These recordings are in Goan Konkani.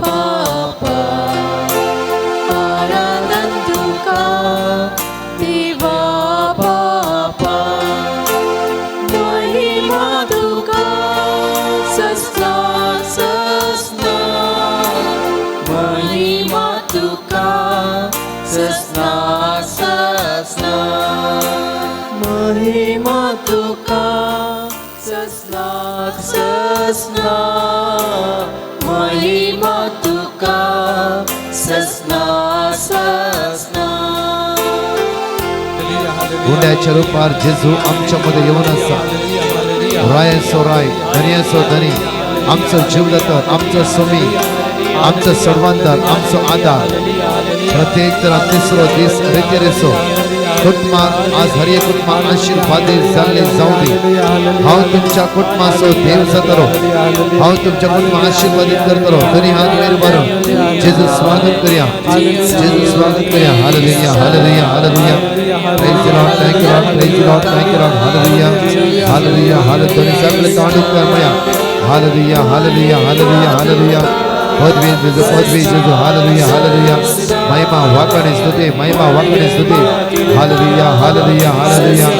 बापा, आराधन तुका देवा बापा, महिमा तुका ससना ससना, महिमा तुका ससना ससना, महिमा तुका ससना ससना, महिमा तुका ससना ससना. गुंड्याच्या रुपार जेजू आमच्यामध्ये येऊन असा. रायाचो राय, धनयाचो धनी, आमचो जीवदातर, आमचो स्वामी, आमचो सर्वांदार, आमचो आधार. प्रत्येक तर तिसरो दीस रितेरेसो कुटुंबाक आज हर एक कुटुंबाक आशीर्वादीत जाल्ले जावं दी. हांव तुमच्या कुटुंबाचो देव जातलो, हांव तुमच्या कुटुंबाक आशीर्वादीत करतलो. दोन्ही हात वयर मारून जेजू स्वागत करूया, जेजू स्वागत करूया. Hallelujah, hallelujah, hallelujah. Praise the Lord, thank you Lord, praise the Lord, thank you Lord. Hallelujah, hallelujah, hallelujah. सगळे तोंड उपकार म्हणया. Hallelujah, hallelujah, hallelujah, hallelujah. पदवी जेजू, पदवी जेजू. Hallelujah, hallelujah. महिमा वाकणे स्तुती, महिमा वाकणे स्तुती. Hallelujah, hallelujah, hallelujah,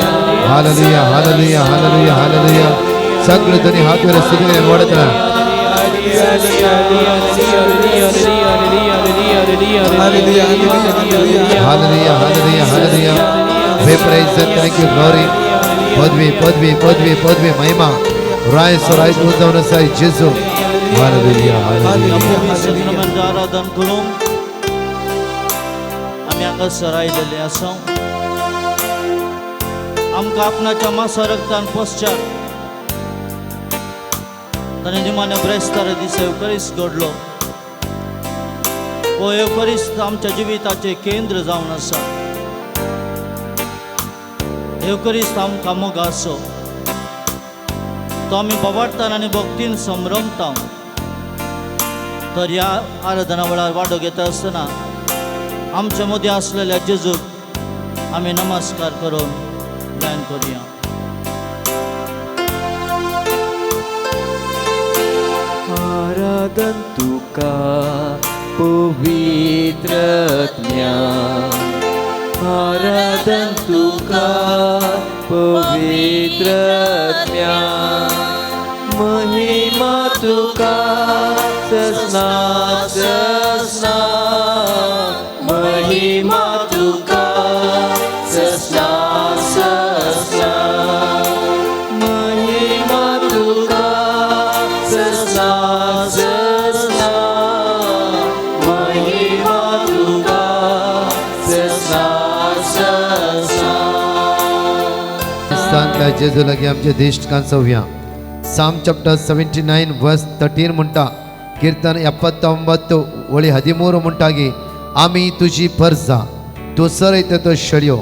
hallelujah, hallelujah, hallelujah, hallelujah. सगळे दोन्ही हात वर स्तुती वाढत राहा. Hallelujah, hallelujah, hallelujah. We praise and thank you, glory. पदवी, पदवी, पदवी, पदवी, महिमा राय सो राय तूं जावन आसाय जेजू. Hallelujah, hallelujah. सक्रमेंत आराधन करूंक आमी हांगासर आयलेले आसा. आमकां आपणाच्या मासा रक्तान पश्चात ताणें निमाण्या ब्रेस्तार दीस येवकरीस्त घडलो. हो येवकरीस्त आमच्या जिविताचें केंद्र जावन आसा. येवकरीस्त आमकां मोग आसो, तो आमी बोवाळटान आनी भक्तीन संभ्रमता. तर ह्या आराधना वेळार वांटो घेता आसतना आमच्या मदीं आसलेल्या जेजूक आमी नमस्कार करून गायन करुया. आराधन तुका पवित्र आत्म्या, आराधन तुका पवित्र आत्म्या, महिमा तुका ससना ससना, महिमा तुका ससना ससना, महिमा तुका ससना ससना, महिमा तुका ससना ससना. पाकिस्तानच्या जेजू लागीं आमचे दिश्ट कांचोवया. Psalm chapter 79 verse 13 म्हणटा, कीर्तन 79 वळी 13 म्हणटा की आमी तुजी परजा, तूं चरयता तो शेळयो,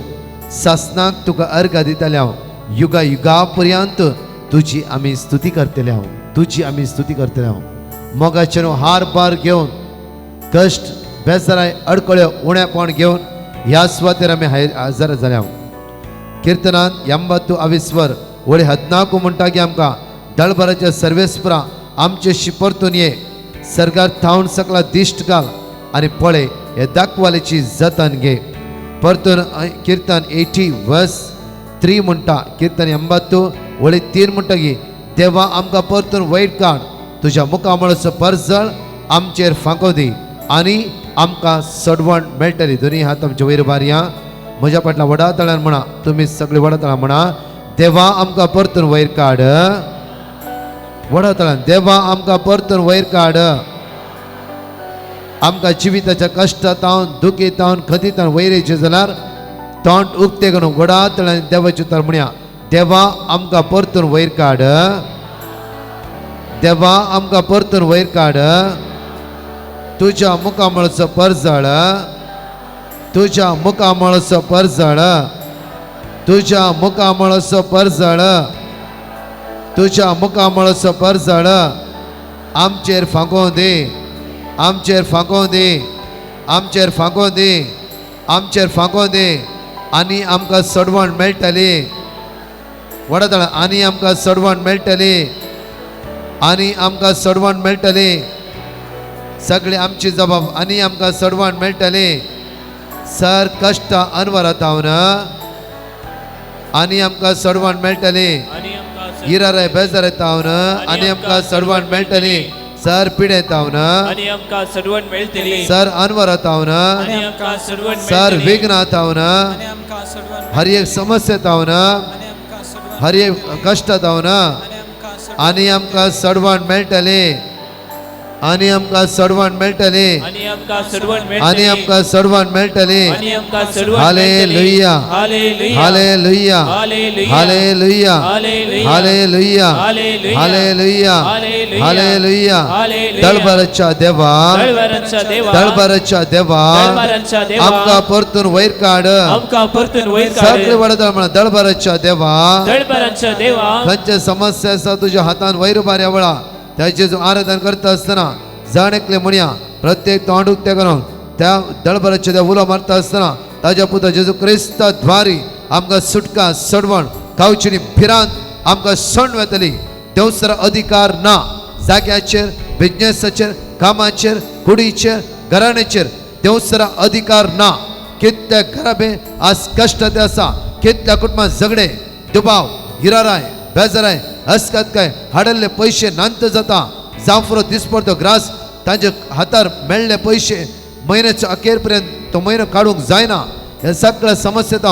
सासनाक तुका अर्घा दितले हांव, युगा युगा पर्यंत तुजी आमी स्तुती करतले हांव, तुजी आमी स्तुती करतले हांव. मोगाचे न्हू हार बार घेवन, कश्ट बेजाराय अडकळ्यो उणेपण घेवन ह्या सुवातेर आमी हजर जाले हांव. कीर्तनान 80 अविस्वर वळी 14 म्हणटा की आमकां दळभराच्या सर्वेस्परा आमचे शिपरतून ये, सरकार थावन सकला दिश्ट घाल आनी पळय हे दाखवालेची जतन घे. परतून कीर्तन 80 वर्स 3 म्हणटा, कीर्तन 80 वळी 3 म्हणटा की देवा आमकां परतून वयर काड, तुज्या मुखामळाचो परजळ आमचेर फांको दी आनी आमकां सडवण मेळटली. दोनी हात आमचे वयर बारया. म्हज्या फाटल्या व्हडा तळ्यान म्हणा, तुमी सगळे व्हडा तळ्यान म्हणा, देवा आमकां परतून वयर काड. व्हडा तळ्यान, देवा आमकां परतून वयर काड. आमकां जिविताच्या कश्टांत, दुखीतावन, खतीतावन वयर येयचें जाल्यार तोंड उक्तें करून व्हडा तळ्यान देवाचें उतर म्हणया, देवा आमकां परतून वयर काड. देवा आमकां परतून वयर काड. तुज्या मुखामळाचो परजळ, तुज्या मुखामळाचो परजळ, तुज्या मुखामळाचो परजळ, तुज्या मुखामळाचो परजळ आमचेर फांकोव दी, आमचेर फांकोव दी, आमचेर फांकोव दी, आमचेर फांकोव दी आनी आमकां सडवण मेळटली. वडतळ आनी आमकां सडवण मेळटली, आनी आमकां सडवण मेळटली. सगळे आमची जबाब आनी आमकां सडवण मेळटली. सर कश्ट अनवरात हांव आनी आमकां सडवण मेळटली. गिराराय बेजार येता आनी आमकां सडवण मेळटली. सर पिडेत हांव आनी आमकां सडवण मेळटली. सर अनवरात हांव आनी आमकां सडवण सर विघ्नात हांव हर एक समस्येत हांव हर एक कश्टात हांव आनी आमकां सडवण मेळटली. आनी आमकां सडवण मेळटली. आनी आमकां सडवण मेळटली. आनी आमकां सडवण मेळटली. आनी आमकां सडवण. Hallelujah. Hallelujah. Hallelujah. Hallelujah. Hallelujah. Hallelujah. Hallelujah. Hallelujah. Hallelujah. Hallelujah. दळबराच्या देवा, दळबरांच्या देवा, दळबराच्या देवा, दळबरांच्या देवा, आमकां परतून वयर काड. आमकां परतून वयर काड. सगळे वडदळ म्हणा दळबराच्या देवा, दळबरांच्या देवा. खंयचे समस्या आसा तुज्या हातान वयर उबार वेळा त्याचे जो आराधन करता आसतना जाण एकले म्हणया प्रत्येक तोंड उक्तें करून त्या दळबराच्या त्या उलो मारता आसतना ताज्या पुता जेजू क्रिस्ता द्वारी आमकां सुटका सडवण खावची भिरांत आमकां सण वेतली. देवसर अधिकार ना जाग्याचेर, बिजनेसाचेर, कामाचेर, कुडीचेर, घराण्याचेर देवसरा अधिकार ना. कितल्या घराबे आज कश्ट ते आसा, कितल्या कुटुंबात झगडे, दुबाव, गिराराय, बेजाराय, हसकत काय हाडल्ले पयशे नांत जाता. जांफरो दिसपडतो ग्रास तांच्या हातार मेळ्ळे पयशे म्हयन्याच्या अखेर पर्यंत तो म्हयनो काडूंक जायना. ह्या सगळ्या समस्येत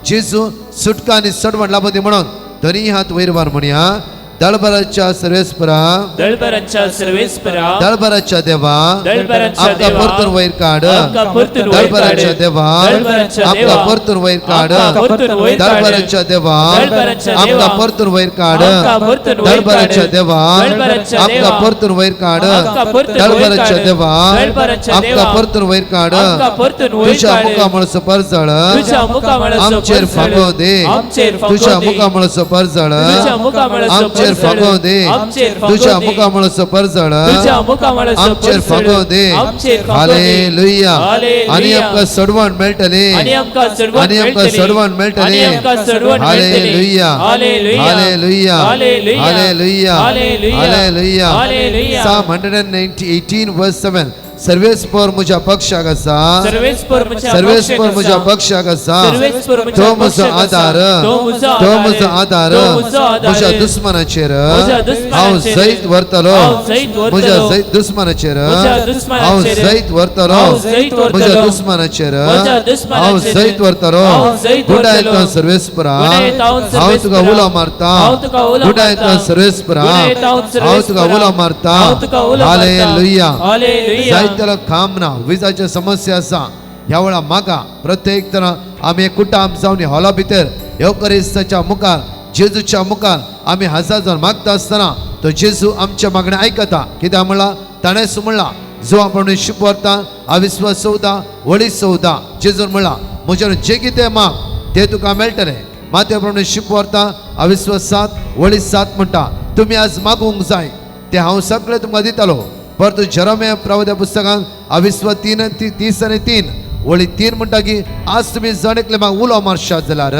जेजू सुटका आनी सडवण लाबोदी म्हणून दोनी हात वयर वार म्हणया. दळबराच्या सर्वेस्परा, दळबरांच्या सर्वेस्परा, दळबराच्या देवा, दळबरांच्या आमकां देवा, परतून वयर काड. आमकां परतून वयर काड. दळबराच्या देवा, दळबरांच्या आमकां देवा, परतून वयर काड. आमकां परतून वयर काड. दळबराच्या देवा, दळबरांच्या आमकां देवा, परतून वयर काड. आमकां परतून वयर काड. दळबराच्या देवा, दळबरांच्या आमकां देवा, परतून वयर काड. आमकां परतून वयर दळबराच्या काड. देवा, दळबरांच्या आमकां देवा, परतून वयर काड. आमकां परतून वयर तुज्या काड. मुखामळचो परजळ तुझ्या मुखामळाचो आमचेर परजळ फागोव दे. आमचेर फागोव तुझ्या दे. मुखामळचो परजळ तुझ्या मुखामळाचो आमचेर परजळ फागोव दे. आमचेर फागोव तुझ्या दे. मुखामळचो परजळ तुझ्या मुखामळाचो आमचेर परजळ फागोव दे. आमचेर फागोव दे. हालेलुया. हालेलुया. आनी आमकां सडवण मेळटली. आनी आमकां सडवण आनी आमकां मेळटली. सडवण मेळटली. आनी आमकां सडवण मेळटली. Hallelujah. Hallelujah. Hallelujah. Hallelujah. Hallelujah. Hallelujah. Hallelujah. Hallelujah. Psalm 118 verse 7. सर्वेस्पर म्हज्या पक्षाक आसा, सर्वेस्पर म्हज्या सर्वेस्पर पक्षाक म्हज्या आसा. पक्षाक आसा. सर्वेस्पर म्हज्या तो म्हजो पक्षाक आसा. आदार, तो म्हजो तो आदार. म्हजो आदार. तो म्हजो आदार. म्हज्या दुस्मनाचेर म्हज्या हांव दुस्मनाचेर जैत व्हरतलो. हांव जैत व्हरतलो. म्हज्या जैत दुस्मनाचेर म्हज्या हांव दुस्मनाचेर जैत व्हरतलो. हांव जैत व्हरतलो. म्हज्या दुस्मनाचेर म्हज्या हांव दुस्मनाचेर जैत व्हरतलो. हांव जैत गुडायत व्हरतलो. सर्वेस्परा, गुणायत हांव हांव तुका सर्वेस्परा. उलो मारता. हांव तुका उलो गुडायत मारता. सर्वेस्परा, गुणायत हांव हांव तुका सर्वेस्परा. उलो मारता. हांव तुका उलो मारता. हालेलुया. हालेलुया. जायतेलो काम ना, विजाच्यो समस्या आसा. ह्या वेळा मागा प्रत्येक तरा आमी कुटाम जावन हॉला भितर येवकरिस्ताच्या मुखार, जेजूच्या मुखार आमी हजार जावन मागता आसतना तो जेजू आमच्या मागणें आयकता. कित्याक म्हणला ताणें म्हणला जो आपण शिप व्हरता अविस्वास 14 वळी 14 जेजून म्हणला म्हज्यान जे कितें माग तें तुका मेळटलें. माते प्रमाणे शिप व्हरता अविस्वास 7 वळी 7 म्हणटा तुमी आज मागूंक जाय तें हांव सगळें तुमकां दितालो. परतू जेरोमिया प्रवाद्या पुस्तकांत अविस्वास 3 आणि 3 वळी 3 म्हणटा की आज तुमी जण एकले म्हाका उलो मारशात जाल्यार,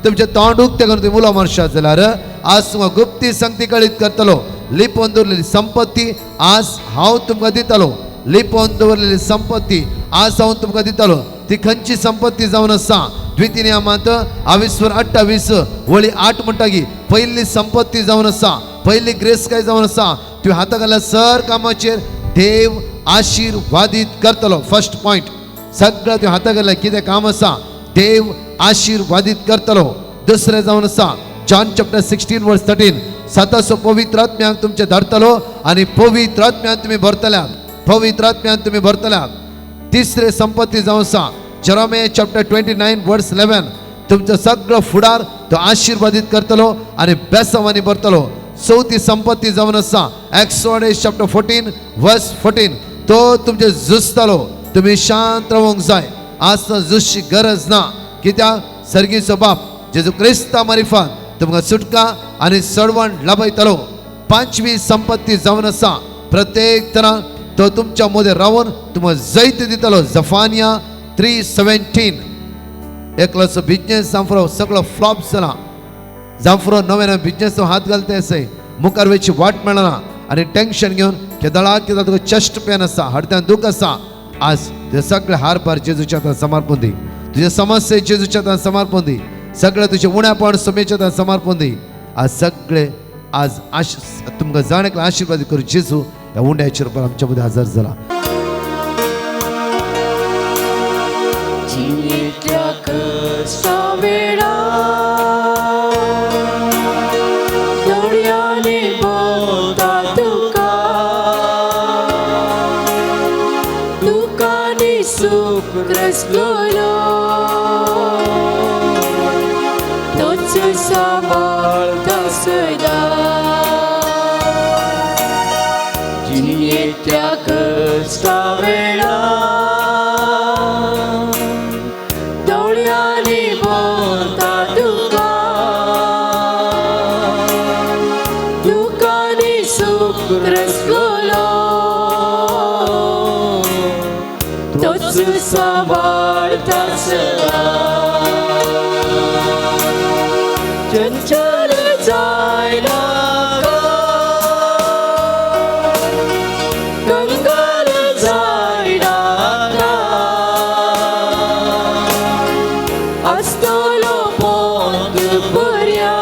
तुमचें तोंड उक्तें करून तुमी उलो मारशात जाल्यार आज तुमकां गुप्ती संगती कळीत करतलो. लिपोवन दवरलेली संपत्ती आज हांव तुमकां दितालो. लिपोवन दवरलेली संपत्ती आज हांव तुमकां दितालो. ती खंयची संपत्ती जावन आसा? द्वितीय अविस्वर 28 वळी 8 म्हणटा की पयली संपत्ती जावन आसा, पयली ग्रेस काय जावन आसा, तुवें हाता घातल्या सर कामाचेर देव आशिर्वादीत करतलो. फर्स्ट पॉयंट, सगळें तुवें हाता घातल्या कितें काम आसा देव आशिर्वादीत करतलो. दुसरें जावन आसा जॉन चॅप्टर 16 वर्स 13 साताचो पवित्र आत्म्याक तुमचें धाडटलो आनी पवित्र आत्म्यान तुमी भरतल्यात, पवित्र आत्म्यान तुमी भरतल्यात. तिसरे संपत्ती जावन आसा जेरोमिया चॅप्टर 29 वर्स 11 तुमचो सगळो फुडार तो आशिर्वादीत करतलो आनी बेसांवांनी भरतलो. चवथी संपत्ती जावन आसा एक्सोडस चॅप्टर 14 वर्स 14 तो तुमचें झुजतलो. तुमी शांत रावंक जाय, आज झुजची गरज ना. कित्याक सर्गीचो बाप जेजू क्रिस्ता मारिफात तुमकां सुटका आनी सडवण लाभयतलो. पांचवी संपत्ती जावन आसा प्रत्येक तरा तो तुमच्या मदें रावन तुमकां जैत दितलो. जफानिया 3:17 एकलोचो बिजनेस जांफरो सगळो फ्लॉप जाला. जांफरो नवे नवे बिजनेस हात घालता आसय, मुखार वयची वाट मेळना. आनी टेन्शन घेवन केदळा केदळा तुका चेस्ट पेन आसा, हडत्यान दूख आसा, आज तुजे सगळे हारभार जेजूच्या हातान समर्पण दी. तुजे समस्ये जेजूच्या हातान समर्पण दी. सगळे तुजे उण्यापण सुमेच्या हातान समर्पण दी. आज सगळे आज आश तुमकां जाण एकला आशिर्वाद करू जेजू ह्या उंड्याच्या रुपान आमच्या मदें हजर जाला. जिणेंतल्या कश्टा वेळार दोळयांनी भोंवता तुका, दुकांनी सूख रसलोलो तोच सांबाळता सदां. जिणेंतल्या कश्टा वेळार दोळयांनी भोंवता तुका, दुकांनी सूख रसलोलो तोच सांबाळता सदां. चंचल जायनाका, कंगाल जायनाका, आसतलो पोंत बऱ्या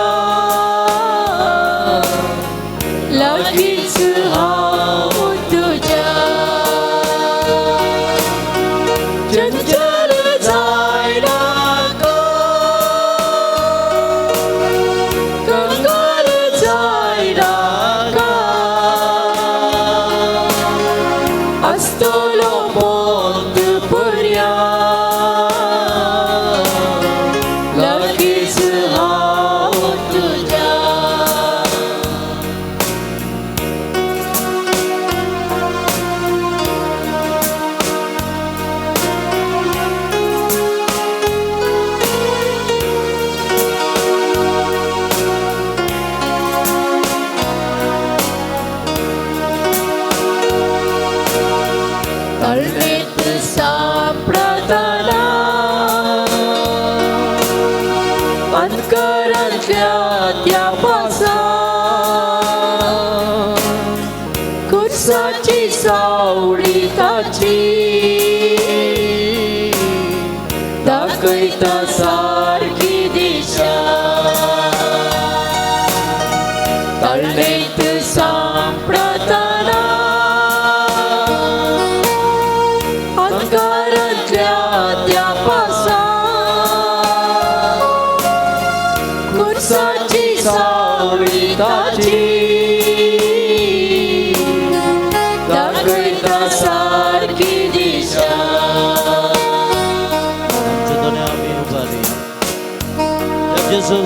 लागींच हांव तुज्या. चंचल जायनाका, कंगाल जायनाका, आसतलो पोंत बऱ्या लागींच हांव तुज्या. तळमेत सांपडताना अंधकारांतल्या त्या पासा कुर्साची सावळी ताची दाखयता सारकी दिशा. तळमेत सांपडताना अंधकारांतल्या त्या पासा कुर्साची सावळी ताची दाखयता सारकी दिशा. आमच्या दोन्ही आमी उबारया. जेजू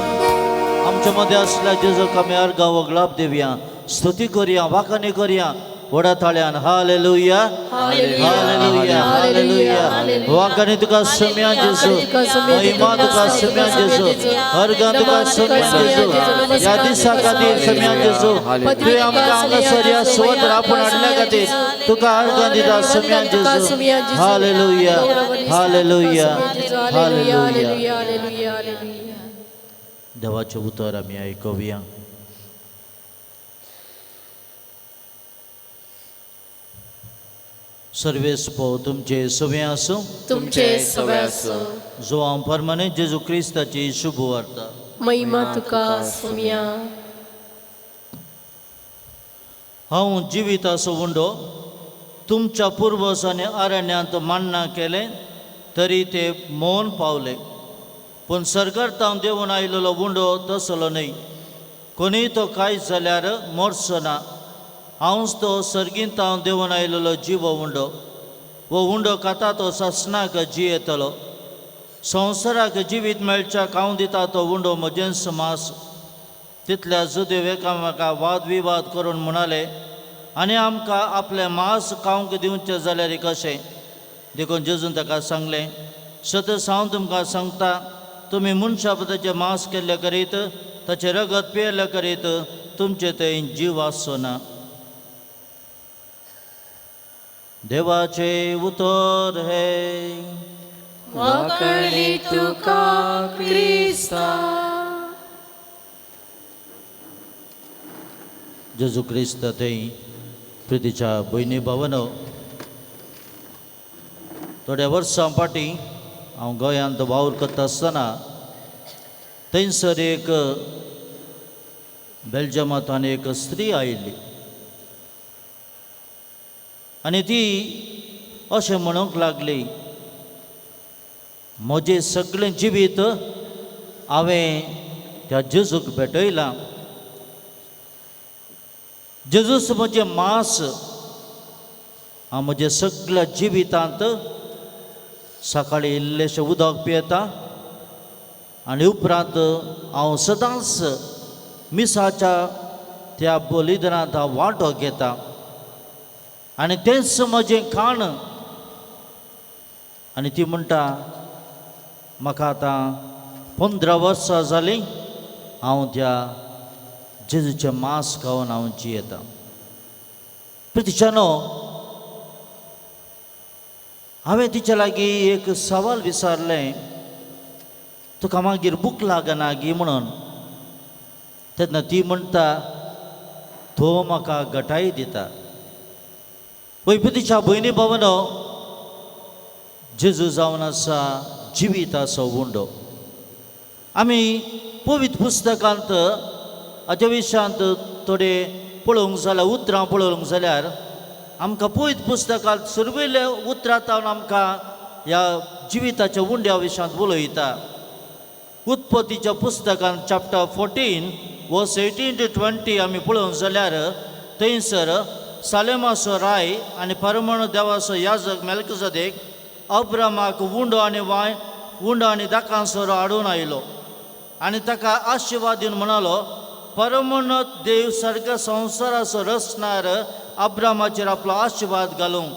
आमच्या मदें आसल्या जेजूक आमी अर्गां वगळाप दिवया, स्तुती करुया, वाखाणी करुया व्हडा ताळ्यान. Hallelujah, hallelujah, hallelujah. वाखाणी तुका सम्या जेजू, महिमा तुका सम्या जेजू, अर्गां तुका सम्या जेजू. ह्या दिसा खातीर सम्या जेजू तुवें आमकां हांगासर ह्या सुवातेर आपूण हाडल्या खातीर तुका अर्गां दिता सम्या जेजू. Hallelujah, hallelujah, hallelujah. देवाचें उतर आमी आयकुया. सर्वेस्पो तुमचे सवे आसूं, तुमचे सवे आसूं. जो हांव परमाने जेजू क्रिस्ताची शुभ वार्ता. महिमा तुका सुम्या. हांव जिविताचो उंडो तुमच्या पुर्वजांनी अरण्यांत मान्ना केलें तरी ते मौन पावले, पूण सरकार तावन देंवून आयिल्लो उंडो तसलो न्हय. कोणीय तो कांयच जाल्यार मरचो ना. हांवच तो सर्गींत तावन देंवून आयिल्लो जिवो उंडो. हो उंडो खाता तो सासणाक जियेतलो. संवसाराक जिवीत मेळच्याक हांव दिता तो उंडो म्हजेंच मास. तितल्या जुदेव एकामेका वाद विवाद करून म्हणाले, आनी आमकां आपलें मांस खावंक दिवचें जाल्यार कशें? देखून जेजून ताका सांगलें, सतत हांव तुमकां सांगता, तुमी मनशा ताचें मांस केल्लें करीत, ताचें रगत पियेल्लें करीत तुमचे थंय जीव आसचो ना. देवाचें उतर हें. वाकणी तुका क्रिस्ता. जेजू क्रिस्त थंय प्रितीच्या भयणी भावनो, थोड्या वर्सां फाटीं हांव गोंयांत वावर करता आसतना थंयसर एक बेल्जमांत आनी एक स्त्री आयिल्ली आनी ती अशें म्हणूंक लागली, म्हजें सगळें जिवीत हांवें त्या जेजूक भेटयलां. जेजूस म्हजें मांस, हांव म्हज्या सगळ्या जिवितांत सकाळीं इल्लेशें उदक पियेता आनी उपरांत हांव सदांच मिसाच्या त्या बलिदानांत हांव वांटो घेता आनी तेंच म्हजें खाण. आनी ती म्हणटा, म्हाका आतां 15 वर्सां जालीं हांव त्या जेजूचें मांस खावन हांव जियेतां. प्रतिच्यानो, हांवें तिच्या लागीं एक सवाल विचारलें, तुका मागीर भूक लागना गी म्हणून. तेन्ना ती म्हणटा, तो म्हाका गटाय दिता. पळय तिच्या भयणी भावनो, जेजू जावन आसा जिविताचो उंडो. आमी पवित्र पुस्तकांत हाच्या विशयांत थोडे पळोवंक जाल्यार, उतरां पळोवंक जाल्यार आमकां पवित्र पुस्तकांत सुरवेल्या उतरां आमकां ह्या जिविताच्या उंड्या विशयांत उलयता. उत्पत्तीच्या पुस्तकांत चॅप्टर 14 वर्स 18 to 20 आमी पळोवंक जाल्यार थंयसर सालेमाचो राय आनी परमण देवाचो याजक मेल्कजदेक अब्रामाक उंडो आनी वाय उंडो आनी दाकांसोरो हाडून आयलो आनी ताका आशिर्वाद दिवन म्हणालो, परमण देव सारक्या संवसाराचो रचणार अब्रामाचेर आपलो आशिर्वाद घालूंक.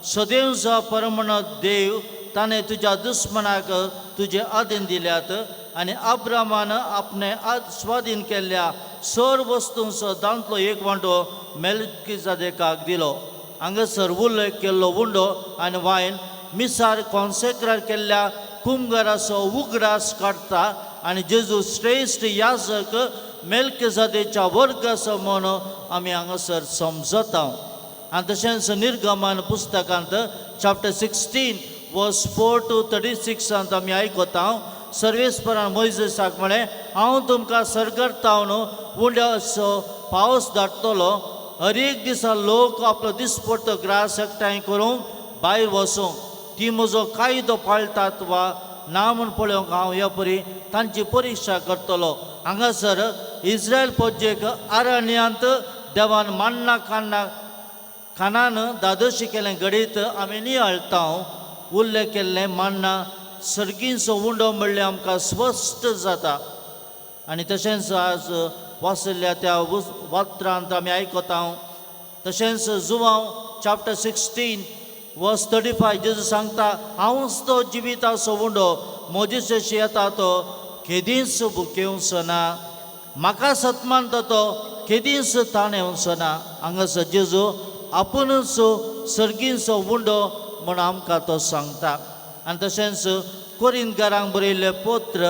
सदैव जो परमण देव ताणें तुज्या दुस्मनाक तुजे आदीन दिल्यात आनी अब्रामान आपणे स्वाधीन केल्ल्या सर वस्तूंचो दांतलो एक वांटो मेल्किजादेकाक दिलो. हांगासर उल्लेख केल्लो उंडो आनी वायन मिसार कॉन्सेक्रार केल्ल्या कुमगाराचो उगडास काडटा आनी जेजू श्रेश्ठ याजक मेल्किजादेच्या वर्गाचो म्हूण आमी हांगासर समजता. आनी तशेंच निर्गमन पुस्तकांत चॅप्टर 16 वर्स 4 to 36 आमी आयकता, सर्वेस्परान मोयजेसाक म्हळें, हांव तुमकां सरगर्तावन उंड्याचो पावस धाडटलो. हर एक दिसा लोक आपलो दिसपट्टो ग्रास एकठांय करूंक भायर वचूंक ती म्हजो कायदो पाळटात वा ना म्हूण पळोवंक हांव ह्या परी तांची परिक्षा करतलो. हांगासर इस्रायल पोजेक आरण्यांत देवान मान्ना कान्ना खानान दादोशी केलें घडीत आमी नियाळटा. उल्लेख केल्लें मान्ना सर्गींचो उंडो म्हणल्यार आमकां स्पश्ट जाता. आनी तशेंच आज वाचिल्ल्या त्या वात्रांत आमी आयकता. तशेंच जुवांव चॅप्टर 16 वर्स 35 जेजू सांगता, हांवच तो जिविताचो उंडो, म्हजे जशी येता तो केदींच भुकेवचो ना, म्हाका सतमानता तो केदींच ताणेवचो ना. हांगासर जेजू आपुणूच सर्गींचो उंडो म्हूण आमकां तो सांगता. आनी तशेंच कोरिंदकारांक बरयल्लें पत्र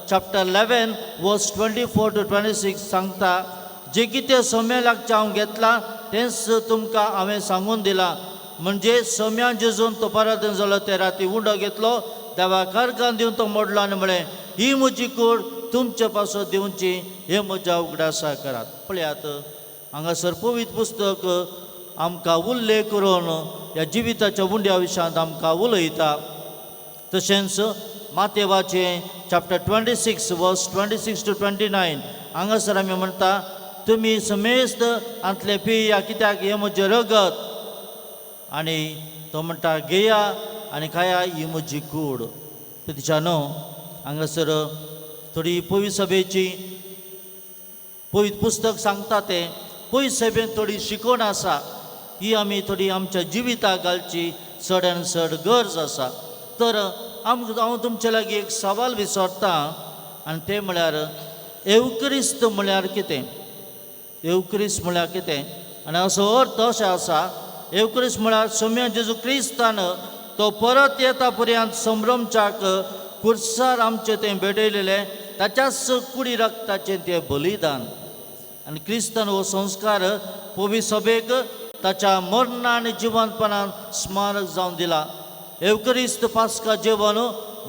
चॅप्टर 11 वर्स 24 to 26 सांगता, जें कितें सोम्या लागचें हांव घेतलां तेंच तुमकां हांवें सांगून दिलां. म्हणजे सोम्या जेजून तो पराधन जालो ते राती उंडो घेतलो, देवा कारकान दिवन तो मोडलो आनी म्हळें, ही म्हजी कूड तुमचे पासत दिवची, हे म्हज्या उगडासा करात. पळयात हांगासर पवित्र पुस्तक आमकां उल्लेख करून ह्या जिविताच्या उंड्या विशयांत आमकां उलयता. तशेंच मातेवाचें चॅप्टर 26 वर्स 26 to 29 हांगासर आमी म्हणटा, तुमी समेस्त हांतलें पिया, कित्याक हें म्हजें रगत. आनी तो म्हणटा, घेया आनी खाया, ही म्हजी कूड. तिच्या न्हू हांगासर थोडी पवित्र सभेची पवित्र पुस्तक सांगता तें पवित्र सभेन थोडी शिकवण आसा, ही आमी थोडी आमच्या जिविताक घालची चड आनी चड गरज आसा. तर हांव तुमचे लागीं एक सवाल विचारता आनी तें म्हळ्यार एवक्रिस्त म्हळ्यार कितें? एवक्रिस्त म्हळ्यार कितें? आनी असो अर्थ अशें आसा, एवक्रिस्त म्हळ्यार सोम्या जेजू क्रिस्तान तो परत येता पर्यंत संभ्रमच्याक कुर्सार आमचें तें भेटयलेलें ताच्याच कुडी रक्ताचें तें बलिदान. आनी क्रिस्तान हो संस्कार पवी सभेक ताच्या मरण आनी जिवंतपणान स्मारक जावन दिला. एवकरिस्त पास्का जेवण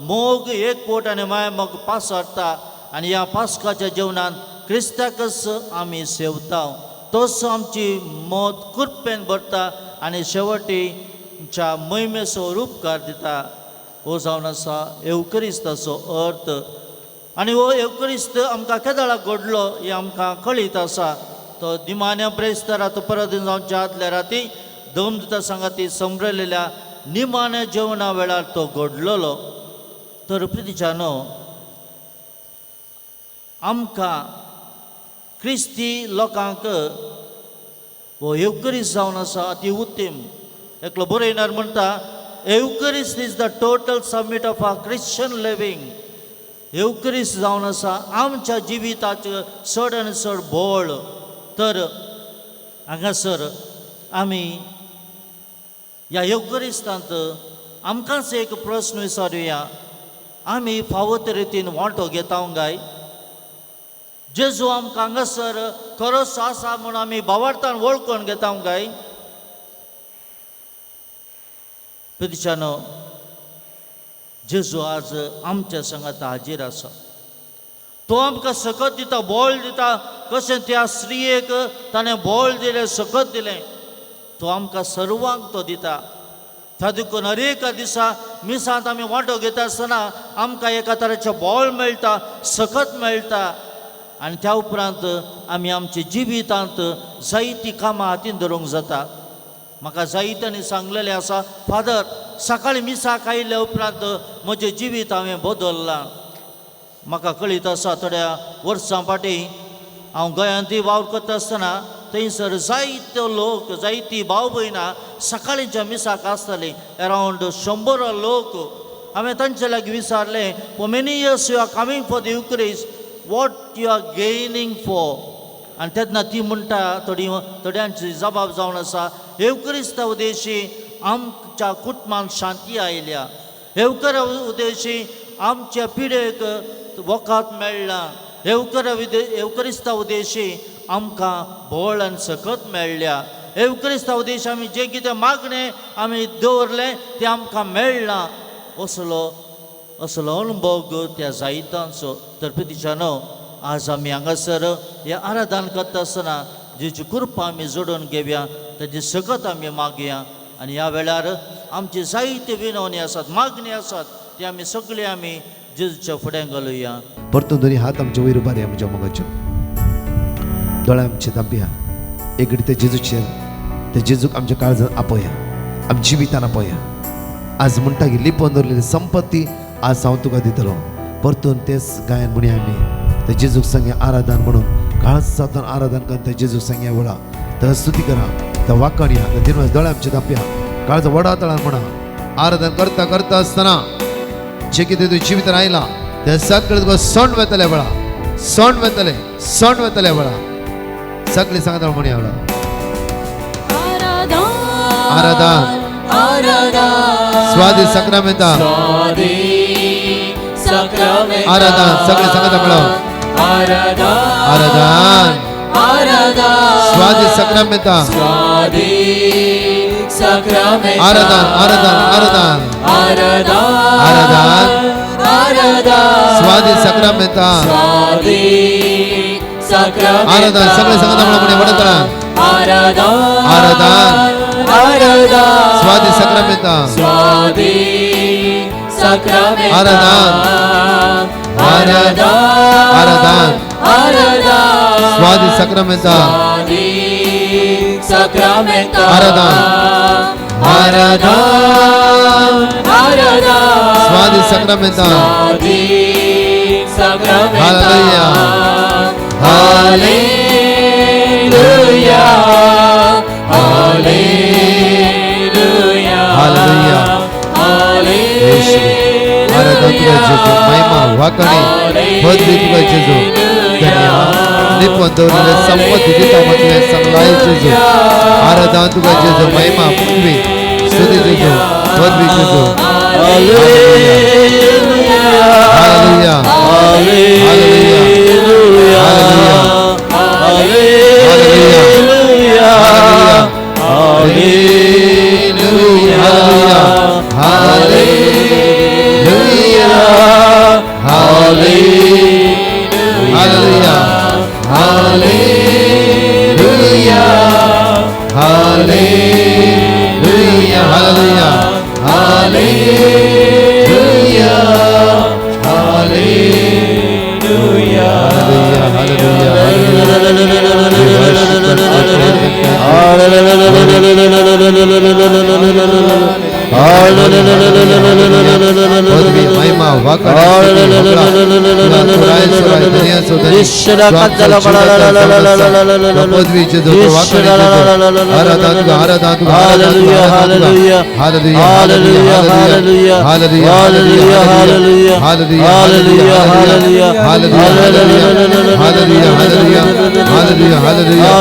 मोग एकवट आनी माया मोग पासारता आनी ह्या पास्काच्या जेवणान क्रिस्ताकच आमी सेवता. तोच आमची मत कृपेन भरता आनी शेवटीच्या महिमेचो उपकार दिता. हो जावन आसा एवकरिस्ताचो अर्थ. आनी हो एवकरिस्त आमकां केदळाक घडलो हें आमकां कळीत आसा. तो निमाण्या ब्रेस्तारा तो परत जावच्या आदल्या राती दम दिता सांगाती संब्रलेल्या निमाण्या जेवणा वेळार तो घडलेलो. तर प्रितीच्यानो, आमकां क्रिस्ती लोकांक हो एवकरिस्त जावन आसा अती उत्तम. एकलो बरयणार म्हणटा, Eucharist is the total summit of our Christian living. Eucharist जावन आसा आमच्या जिविताचें चड आनी चड बळ. तर हांगासर आमी ह्या एवकरिस्तांत आमकांच एक प्रस्न विचारुया, आमी फावो ते रितीन वांटो घेता काय? जेजू आमकां हांगासर खरोच आसा म्हूण आमी भावार्थान वळखून घेता काय? पितिच्यानो, जेजू आज आमच्या संगात हाजीर आसा. तो आमकां सकत दिता, बळ दिता. कशें त्या स्त्रियेक ताणें बळ दिलें, सकत दिलें, तो आमकां सर्वांक तो दिता. त्या देखून हर एका दिसा मिसांत आमी वांटो घेता आसतना आमकां एका तरेचें बळ मेळटा, सकत मेळटा आनी त्या उपरांत आमी आमच्या जिवितांत जायतीं कामां हातीन धरूंक जाता. म्हाका जायत्यांनी सांगलेलें आसा, फादर सकाळीं मिसाक आयिल्ल्या उपरांत म्हजें जिवीत हांवें बदल्लां. म्हाका कळीत आसा, थोड्या वर्सां फाटीं हांव गोंयांतूय वावर करता आसतना थंयसर जायते लोक, जायती भाव भयणां सकाळींच्या मिसाक आसतालीं, अरावंड 100 लोक. हांवें तांचे लागीं विचारलें, for many years you are coming for the Eucharist, what you are gaining for? आनी तेन्ना ती म्हणटा, थोडी थोड्यांची जबाब जावन आसा, एवकरिस्ता उद्देशी आमच्या कुटुंबांत शांती आयल्या, एवकर उद्देशी आमच्या पिढेक वखद मेळ्ळां, एवकरिस्ता उद्देशी आमकां बळ आनी सकत मेळ्ळ्या, एवकरिस्ता उद्देशी आमी जें कितें मागणें आमी दवरलें तें आमकां मेळ्ळां. असलो असलो अणभव त्या जायतांचो. तर पितिच्यानो, आज आमी हांगासर हें आराधन करता आसतना जेची कृपा आमी जोडून घेवया, ताजी सकत आमी मागया आनी ह्या वेळार आमची जायते विनवणी आसात, मागणी आसात, ती आमी सगळी आमी जेजूच्या फुड्यान घालुया. परतून दोनी हात आमचे वयर उबारया, म्हज्या मोगाच्यो दोळे आमचे धांपया. एक घडी ते जेजूचेर, ते जेजूक आमच्या काळजान आपया, आमच्या जिवितान आपया. आज म्हणटा की लिपोवन दवरलेली संपत्ती आज हांव तुका दितलो. परतून तेच गायन म्हणया आमी, ते जेजूक सांगया आराधन म्हणून काळजांतल्यान आराधन करून ते जेजूक सांगया वेळा ताका स्तुती करा, त्या वाखाणया, त्या दिनवास. दोळे आमचे धांपया, काळजा वडा तळान म्हणा. आराधन करता करता आसतना जे कितें तुज्या जिवितान आयला ते सगळे तुका सण वेतले वेळा, सण वेतले, सण वेतले वेळा. सगळे सांगता म्हणया वेळा. आराधन, आराधन, स्वादी सक्रामेंता, आराधन. सगळे सांगता म्हणा. आराधन, आराधन, आराधन, स्वादी सक्रामेंता, आराधन, आराधन, आराधन, आराधन, आराधन, आराधन, स्वादी सक्रामेंता, आराधन. सगळे सांगता म्हणा म्हणे वडतळान. आराधन, आराधन, आराधन, स्वादी सक्रामेंता, स्वादी सक्रामेंता, आराधन, आराधन, आराधन, आराधन, स्वादी सक्रामेंता, स्वादी सक्रामेंता, आराधन, आराधन, आराधन, स्वादी सक्रामेंता, स्वादी सक्रामेंता. हालेलुया. Hallelujah, hallelujah, hallelujah. येशू, आराधन तुका जेजू, महिमा वाखाणी पदवी तुका जेजू. धन्या लिपोवन दवरलेले संपत्ती दिता म्हटलें सांगलाय जेजू. आराधन तुका जेजू, महिमा पदवी स्तुती जेजू, पदवी जेजू. Hallelujah, hallelujah, hallelujah. पदवी महिमा Wakad पदवीचे Hallelujah, hallelujah, hallelujah, hallelujah, hallelujah, hallelujah, hallelujah, hallelujah.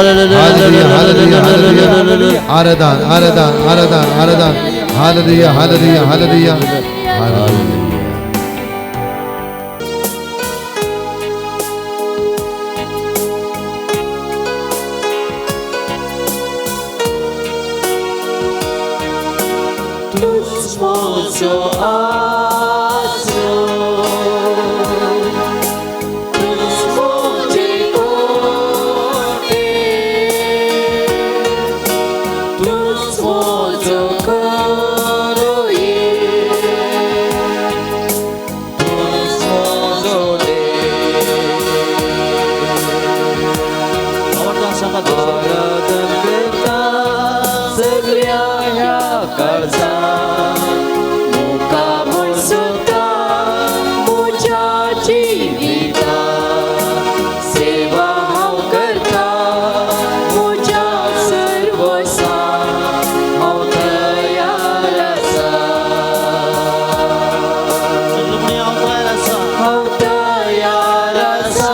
आराधन आराधन आराधन आराधन. Hallelujah hallelujah hallelujah hallelujah. तुझ आसरो, तुझ मोजे कोटे, तुझ मोजो करोये, तुझ मोजो दे. आवडता सांगा. आराधन करता सगळ्या ह्या काळजा मुका म्हण सुद्दा म्हज्या जिविता सेवा हांव करता म्हज्या सर्वसा हांव तयार आसा. सगळं म्हणी हांव तयार आसा. हांव तयार आसा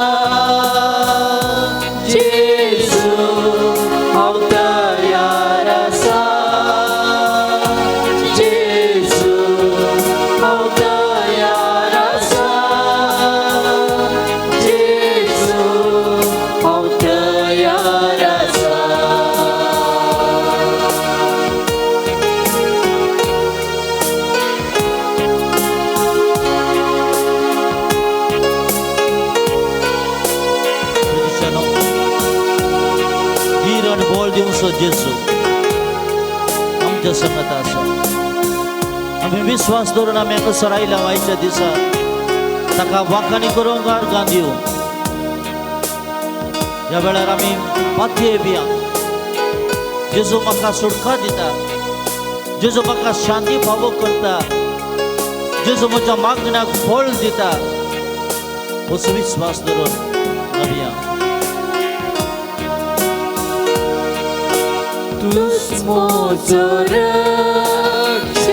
जेजू, हांव तयार आसा जेजू, हांव तयार आसा जेजू, हांव तयार आसा. प्रितिशानो, धीर आनी बळ दिवचो जेजू आमच्या संगत आसा. आमी विश्वास दवरून आमी हांगासर आयल्या आयच्या दिसा ताका वाखाणी करूंक अर्गां दिवंक. ह्या वेळार आमी पातये बिया जेजू म्हाका सुटका दिता, जेजू म्हाका शांती फावो करता, जेजू म्हज्या मागण्याक फळ दिता असो विश्वास दवरून आमी या. तुझ मोजो रक्षक,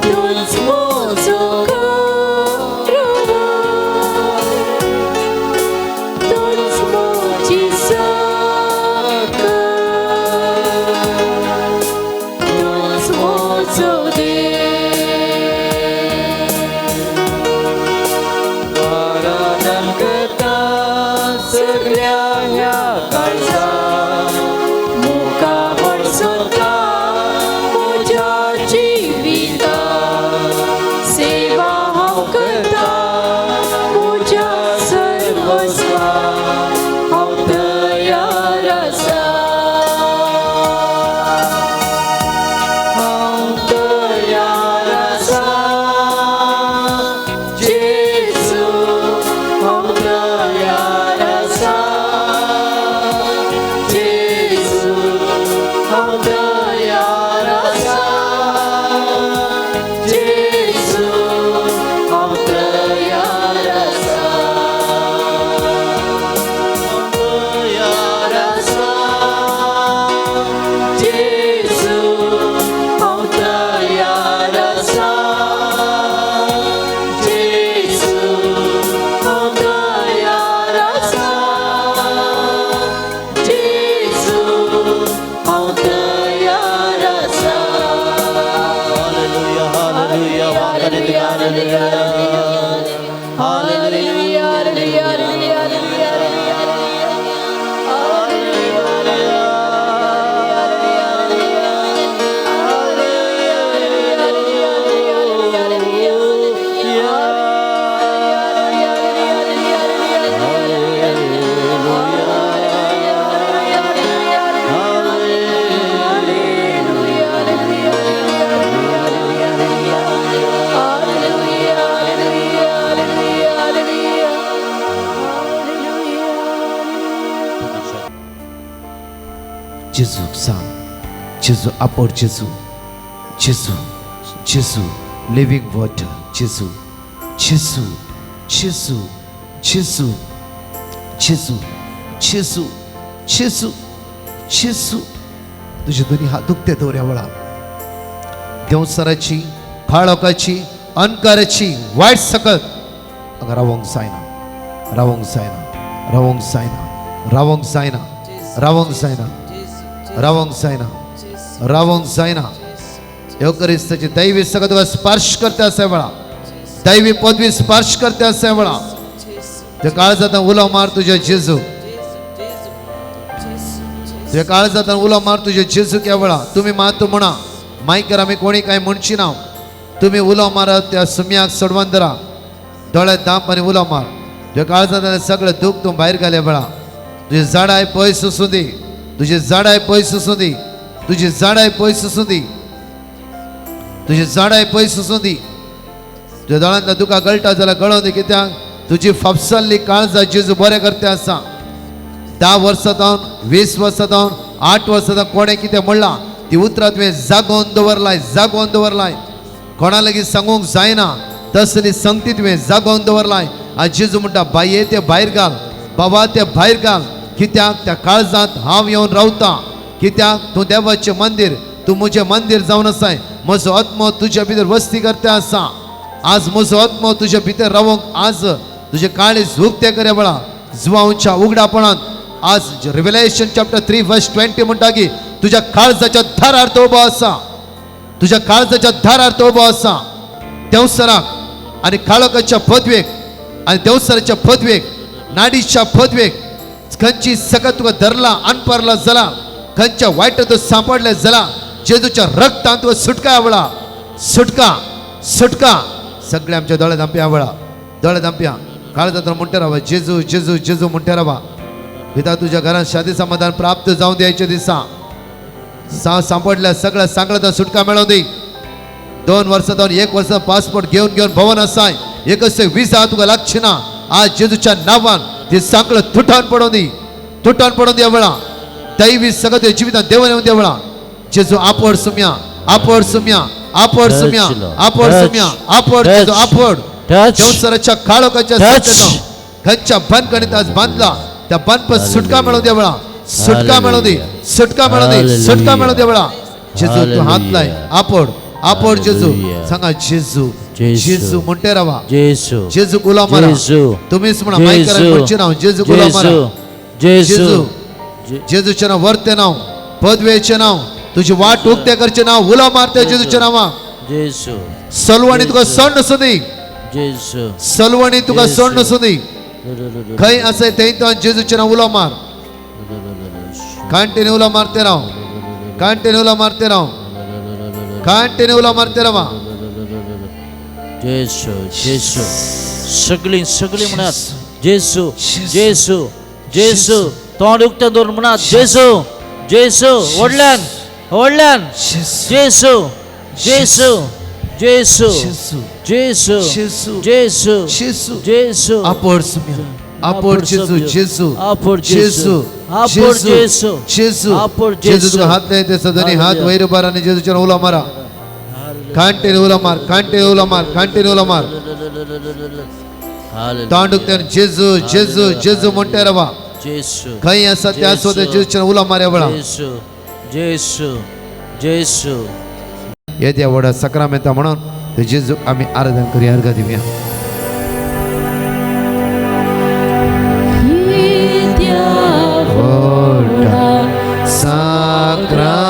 तुझ मोजो करवाय, तुझ मोजी साकर, तुझ मोजो देव. आराधन करता सगळ्या ह्या काळजा मुका म्हण सोदता म्हज्या जिविता सेवा हांव करता म्हज्या सर्वस्वा हांव तयार आसा. हांव तयार आसा जेजू, हांव तयार आसा जेजू, हांव तयार आसा जेजू, हांव तयार आसा. तयार आसा जेजू, हांव तयार आसा जेजू, हांव तयार आसा जेजू, हांव तयार आसा. हालेलुया हालेलुया वाखाणी तुका. Hallelujah hallelujah. Hallelujah, hallelujah, hallelujah, hallelujah, hallelujah. जेजू आपोड, जेजू, जेजू, जेजू, लिव्हिंग वॉटर, जेजू, जेजू, जेजू, जेजू, जेजू, जेजू, जेजू, जेजू. तुझे दोन्ही हात उक्ते दवर वेळा. देवसराची, काळोखाची, अंधकाराची वायट सकत हांगा रावंक जायना, रावंक जायना, रावंक जायना, रावंक जायना, रावंक जायना, रावंक जायना, रावंक जायना. येवकरिस्ताची दैवी सगळं तुका स्पर्श करते असा वेळा, दैवी पदवी स्पर्श करते असा वेळा. तुझ्या काळजात उलो मार तुझ्या जेजू. तुझ्या काळजात उलो मार तुझ्या जेजू. त्या वेळा तुम्ही मात म्हणा, मायकर आमी कोणी काय म्हणची ना. तुम्ही उलो मारा, त्या सुम्याक सोडवान धरा. दोळ्यात दांप आनी उलो मार. तुझ्या काळजात सगळं दुःख तूं भायर घाले वेळा. तुझी झाडाय पयस आसूं दी, तुझी झाडाय पयस आसूं दी, तुझी झाडाय पयस आसूं दी, तुझी झाडाय पयस आसूं दी. तुझ्या दोळ्यांतल्या दुकां गळटा जाल्यार गळोवन दी, कित्याक तुजी फापसल्ली काळजा जेजू बरें करते आसा. 10 वर्सां जावन, 20 वर्सां जावन, 8 वर्सां जावन कोणें कितें म्हणलां ती उतरां तुवें जागोवन दवरलाय, जागोवन दवरलाय. कोणा लागीं सांगूंक जायना तसली संगती तुवें जागोवन दवरलाय. आनी जेजू म्हणटा, बाये ते भायर घाल, बाबा ते भायर घाल, कित्याक त्या काळजांत हांव येवन रावतां. कित्याक तूं देवाचें मंदीर, तूं म्हजें मंदीर जावन आसाय. म्हजो आत्मो तुज्या भितर वस्ती करता आसा. आज म्हजो आत्मो तुज्या भितर रावंक आज तुजें काळीज उक्तें करे वेळा जुवांच्या उगडापणांत. आज रिव्हलेशन चॅप्टर 3 वर्स 20 म्हणटा की तुज्या काळजाच्या दारार तो उबो आसा, तुज्या काळजाच्या दारार तो उबो आसा. देंवसराक आनी काळोखाच्या पदवेक आनी देंवसराच्या पदवेक, नाडीच्या पदवेक, खंयची सगळं तुका धरला अनपरला जाला, खंयच्या वायट तूं सांपडले जाला, जेजूच्या रक्तान तुका सुटका आवळा, सुटका, सुटका. सगळे आमच्या दोळे धांपया आवळा, दोळे धांपया. काळजांत म्हणटे रावा, जेजू, जेजू, जेजू म्हणटे रावा. पिता, तुझ्या घरात शांती समाधान प्राप्त जावं द्यायच्या दिसा. सांपडल्या सगळ्या सांगळ्या सुटका मेळोवं दी. 2 वर्सां जावन, 1 वर्सा पासपोर्ट घेवन घेवन भवन आसाय, एकच विजा तुका लागची ना. आज जेजूच्या नांवान ती सांकळ तुटान पडोवं दी, तुटान पडोवं दी वेळा. दैवी सगळं तुझ्या जिवितांत देवन येवन दी वेळा. जेजू आपोड सुम्या, आपोड सुम्या, आपोड सुम्या, आपोड सुम्या, आपोड जेजू, आपोड. देवसराच्या काळोखाच्या खंयच्या बंदखणीत आज बांदला त्या बंद सुटका मेळोवं दे वेळा. सुटका मेळोवं दी, सुटका मेळोवं दी, सुटका मेळोवं दे वेळा. जेजू तू हात लाय, आपोड, आपोड जेजू. सांगा जेजू, जेजू म्हणते रावा. जेजू, जेजू उलो मारा. तुम्हीच म्हणा, मायकराक म्हणचे नाव, जेजू उलो मारा. जेजू, जेजूचे नाव, वरते नाव, पदवेचे नाव, तुझी वाट उक्ते करचे नाव, उलो मारते जेजूच्या नावा. जेजू, सलवणी तुका सण नसूं दी, जेजू, सलवणी तुका सण नसूं दी. खंय आसा थंय तो जेजूचे नाव उलो मार. कंटिन्यू उलो मारते राव, कंटिन्यू उलो मारते राव, कंटिन्यू उलो मारते रावा. जेजू, जेजू. सगळी सगळी म्हणात जेजू, जेजू, जेजू. तोंड उक्तें दवरून म्हणात जेजू, जेजू. व्हडल्यान, व्हडल्यान. जेजू, जेजू, जेजू, जेजू, जेजू, जेजू. आपोड सुम्या, आपोड जेजू, जेजू, आपोड जेजू, आपोड जेजू, जेजू, आपोड जेजू. तुका हात नाही ते दोन्ही हात वयर उबार आणि जेजूच्या उलो मारा. कंटिन्यू उलो मार, कंटिन्यू उलो मार, कंटिन्यू उलो मार. तोंड उक्तें जेजू, जेजू, जेजू म्हणटे रावा. जेजू, खंय आसा त्या स्वता जेजूच्या उलो मारया वेळा. जेजू, जेजू, जेजू. येद्या व्हडा सक्रामेंता म्हणून ते जेजूक आमी आराधन करूया, अर्घ दिवया. साक्रामेंता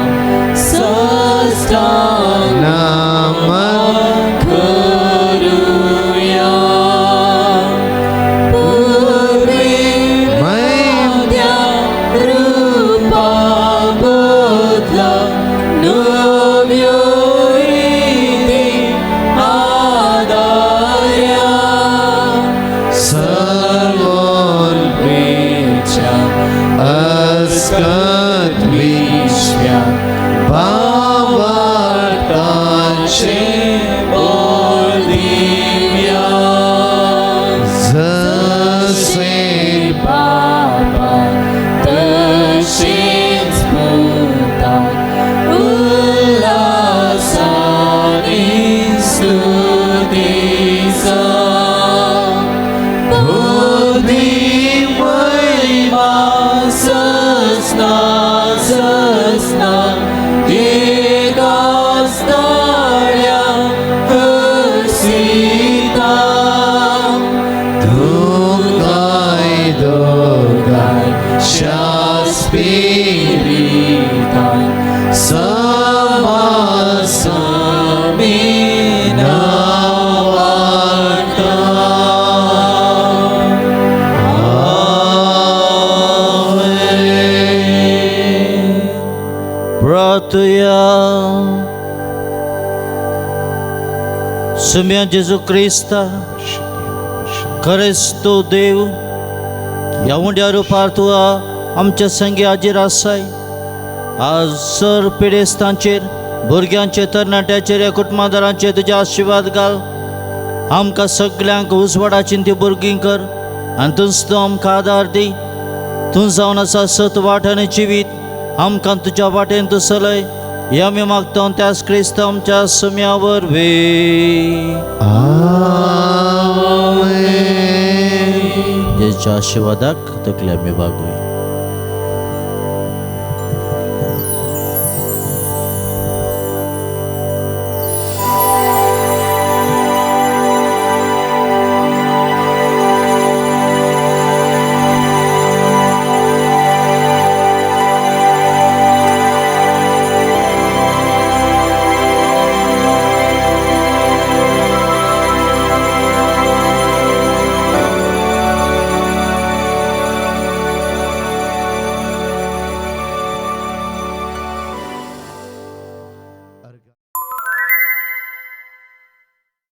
नमन अस्कत विश्व्या भावार्थाचे जसे बाबा तशीच आसना एकाच ताळ्या हसिता तुकाय दोगाय शास्पिरितान समासामी नावांता. प्रार्थुया. सुम्या जेजू क्रिस्ता, खरेंच तूं देव. ह्या उंड्या रुपार तूं आमच्या संगी हाजीर आसाय. आज सर पिडेस्तांचेर, भुरग्यांचेर, तरणाट्याचेर, ह्या कुटुंबादारांचेर तुजे आशिर्वाद घाल. आमकां सगल्यांक उजवाडाची ती भुरगीं कर आनी तूंच तूं आमकां आदार दी. तूं जावन आसा सत, वाट आनी जिवीत. आमकां तुज्या वाटेन तूं चलय हे आमी मागता त्याच क्रिस्त आमच्या सुम्या वरवीं. आमेन. जेजूच्या आशिर्वादाक तकली आमी बागोवया.